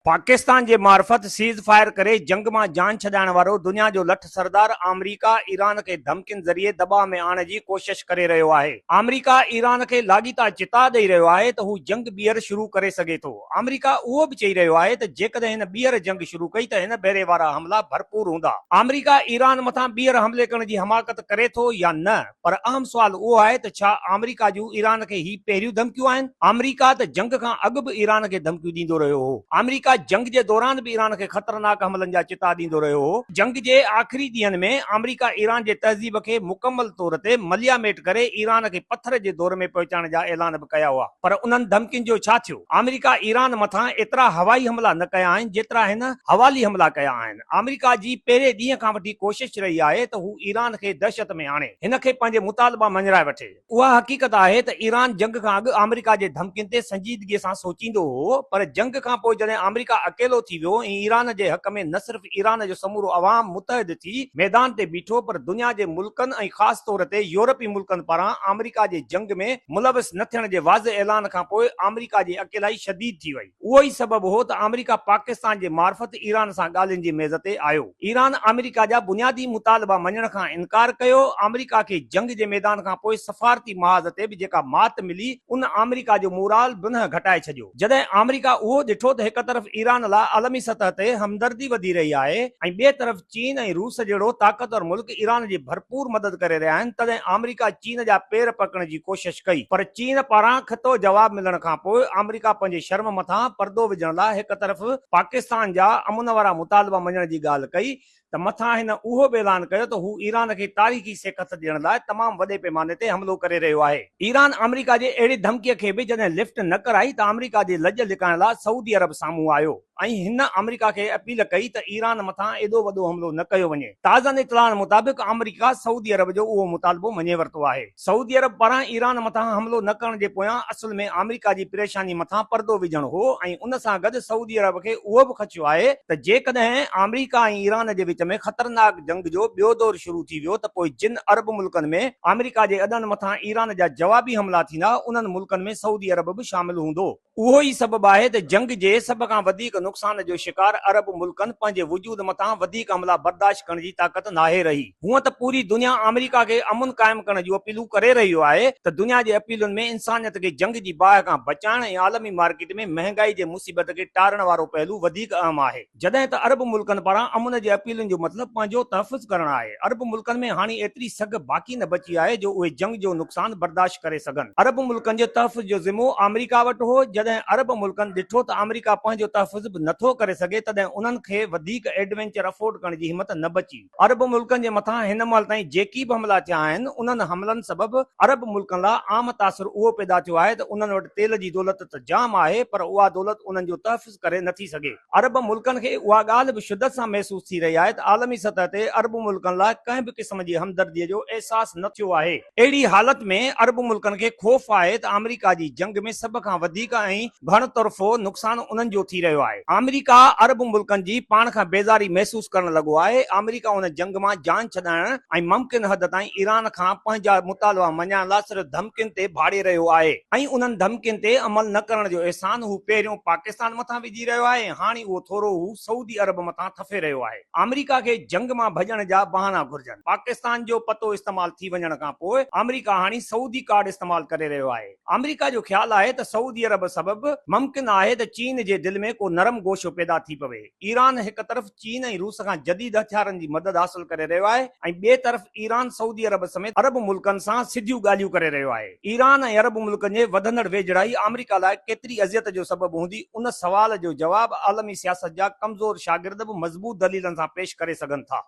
پاڪستان جي معرفت cease fire ڪري جنگ مان جان ڇڏائڻ وارو دنيا جو لٺ سردار آمريڪا ايران کي ڌمڪين ذريعي دٻاء ۾ آڻڻ جي ڪوشش ڪري رهيو آهي. آمريڪا ايران کي لاڳيتا چتاء ڏئي رهيو آهي ته هو جنگ ٻيهر شروع ڪري سگهي ٿو. آمريڪا اهو به چئي رهيو آهي ته جيڪڏهن هن ٻيهر جنگ شروع ڪئي ته هن ڀيري وارا حملا ڀرپور هوندا. آمريڪا ايران مٿان ٻيهر حملي ڪرڻ جي حماقت ڪري ٿو يا نه؟ پر اهم سوال اهو آهي ته ڇا آمريڪا جون ايران کي هي پهريون ڌمڪيون آهن؟ آمريڪا ته جنگ کان اڳ به ايران کي ڌمڪيون ڏيندو رهيو هو. آمريڪا جنگ جي دوران به ايران کي خطرناڪ حملن جا چتاء ڏيندو رهيو هو. جنگ جي آخري ڏينهن ۾ آمريڪا ايران جي تهذيب کي مڪمل طور تي ملياميٽ ڪري ايران کي پٿر جي دور ۾ پهچائڻ جا اعلان به ڪيا هئا. پر انهن ڌمڪين جو ڇا ٿيو؟ آمريڪا ايران مٿان ايترا هوائي حملا نه ڪيا آهن جيترا هن حوالي حملا ڪيا آهن. آمريڪا جي پهرين ڏينهن کان وٺي ڪوشش رهي آهي ته هو ايران کي دهشت ۾ آڻي هن کي پنهنجي مطالبا مڃرائي وٺي. اها حقيقت آهي ته ايران جنگ کان اڳ آمريڪا جي ڌمڪين تي سنجيدگي سان سوچيندو هو پر جنگ کان پوء جڏهن آمريڪا اڪيلو ٿي ويو ۽ ايران جي حق ۾ نه صرف ايران جو سمورو عوام متحد ٿي ميدان تي بيٺو پر دنيا جي ملڪن ۽ خاص طور تي يورپي ملڪن پاران آمريڪا جي جنگ ۾ ملوث نه ٿيڻ جي واضح اعلان کان پوء آمريڪا جي اڪيلائي شديد ٿي وئي. اهو ئي سبب هو ته آمريڪا پاڪستان جي معرفت ايران سان ڳالهين جي ميز تي آيو. ايران آمريڪا جا بنيادي مطالبا مڃڻ کان انڪار ڪيو. آمريڪا کي جنگ جي ميدان کان پوء سفارتي محاذ تي به جيڪا مات ملي، ان آمريڪا جو مورال بنهه گهٽائي ڇڏيو. جڏهن آمريڪا اهو ڏٺو ته هڪ طرف ايران لاء عالمي سطح تي همدردي وڌي رهي آهي ۽ ٻئي طرف چين ۽ روس جهڙو طاقتور ملڪ ايران جي ڀرپور مدد ڪري رهيا آهن، تڏهن آمريڪا چين جا پير پڪڙڻ جي ڪوشش ڪئي، پر چين پاران کتو جواب ملڻ کان پوء آمريڪا پنهنجي شرم مٿان پردو وجهڻ لاء هڪ طرف پاڪستان جا امن وارا مطالبا مڃڻ جي ڳالهه ڪئي ته مٿان هن اهو به اعلان ڪيو ته هو ايران کي تاريخي سيکت ڏيڻ لاء تمام وڏي پيماني تي حملو ڪري رهيو آهي. ايران آمريڪا جي اهڙي ڌمڪي کي به جڏهن لفٽ نه ڪرائي ته آمريڪا جي لڄ لڪائڻ لاء سعودي عرب سامهون آيو. ۽ هن آمريڪا کي اپيل ڪئي ته ايران مٿان ايڏو وڏو حملو نه ڪيو وڃي. تازن اطلاعن مطابق آمريڪا سعودي عرب جو اهو مطالبو مڃي ورتو آهي. سعودي عرب پاران ايران مٿان حملو نه ڪرڻ جي پويان اصل ۾ آمريڪا جي پريشاني مٿان پردو وجهڻ هو ۽ ان سان گڏ سعودي عرب کي اهو به خدشو آهي ته جيڪڏهن آمريڪا ۽ ايران جي وچ ۾ خطرناڪ جنگ جو ٻيو دور شروع ٿي ويو ته پوء جن عرب ملڪن ۾ آمريڪا جي اڏن مٿان ايران جا جوابي حملا ٿيندا انهن ملڪن ۾ سعودي عرب به شامل هوندو. اهو ئي سبب آهي ته جنگ جي سڀ کان وڌيڪ نقصان جو شڪار عرب ملڪن پنهنجي وجود مٿان وڌيڪ حملا برداشت ڪرڻ جي طاقت ناهي رهي. هونء ته پوري دنيا آمريڪا کي امن قائم ڪرڻ جون اپيلون ڪري رهي آهي ته دنيا جي اپيلن ۾ انسانيت کي جنگ جي باهه کان بچائڻ ۽ عالمي مارڪيٽ ۾ مهنگائي جي مصيبت کي ٽارڻ وارو پهلو وڌيڪ اهم آهي. جڏهن ته عرب ملڪن پاران امن جي اپيلن جو مطلب پنهنجو تحفظ ڪرڻ آهي. عرب ملڪن ۾ هاڻي ايتري سگهه باقي نه بچي آهي جو اهي جنگ جو نقصان برداشت ڪري سگهن. عرب ملڪن جي تحفظ جو ذمو آمريڪا وٽ هو. جڏهن عرب ملڪن ڏٺو ته آمريڪا پنهنجو تحفظ به نٿو ڪري سگهي تڏهن انهن کي وڌيڪ ايڊوينچر افورڊ ڪرڻ جي همت نه بچي. عرب ملڪن جي مٿان هن مهل تائين جيڪي به حملا ٿيا آهن، انهن حملن سبب عرب ملڪن لاء عام تاثر اهو پيدا ٿيو آهي ته انهن وٽ تيل جي دولت ته جام آهي پر اها دولت انهن جو تحفظ ڪري نٿي سگهي. عرب ملڪن کي اها ڳالهه به شدت سان محسوس ٿي رهي آهي ته عالمي سطح تي عرب ملڪن لاء ڪنهن به قسم جي همدرديء جو احساس نه ٿيو آهي. اهڙي حالت ۾ عرب ملڪن کي خوف آهي ته آمريڪا جي جنگ ۾ سڀ کان وڌيڪ ۽ گهڻ طرفو نقصان انهن جو ٿي رهيو آهي. آمريڪا عرب ملڪن جي پاڻ کان بيزاري محسوس ڪرڻ لڳو آهي. آمريڪا ان جنگ مان جان ڇڏائڻ ۽ ممڪن حد تائين ايران کان پنهنجا مطالبا مڃائڻ لاء صرف ڌمڪين تي ڀاڙي رهيو آهي ۽ انهن ڌمڪين تي عمل نه ڪرڻ جو احسان هو پهريون پاڪستان مٿان وجهي رهيو آهي ۽ هاڻي اهو ٿورو هو سعودي عرب مٿان ٿڦي رهيو آهي. آمريڪا کي جنگ مان ڀڄڻ جا بهانا گهرجن. پاڪستان جو پتو استعمال ٿي وڃڻ کان پوء آمريڪا هاڻي سعودي ڪارڊ استعمال ڪري رهيو آهي. آمريڪا جو خيال آهي ته سعودي عرب سبب ممڪن آهي ته چين جي دل ۾ ڪو نرم گوشو پيدا ٿي پوي. ايران هڪ طرف چين ۽ روس کان جديد هٿيارن جي مدد حاصل ڪري رهيو آهي ۽ ٻئي طرف ايران سعودي عرب سميت عرب ملڪن سان سڌيون ڳالهيون ڪري رهيو آهي. ايران ۽ عرب ملڪن جي وڌندڙ ويجهڙائي آمريڪا لاء ڪيتري اذيت جو سبب هوندي، ان سوال جو جواب عالمي سياست جا ڪمزور شاگرد به مضبوط دليلن سان پيش ڪري سگهن ٿا.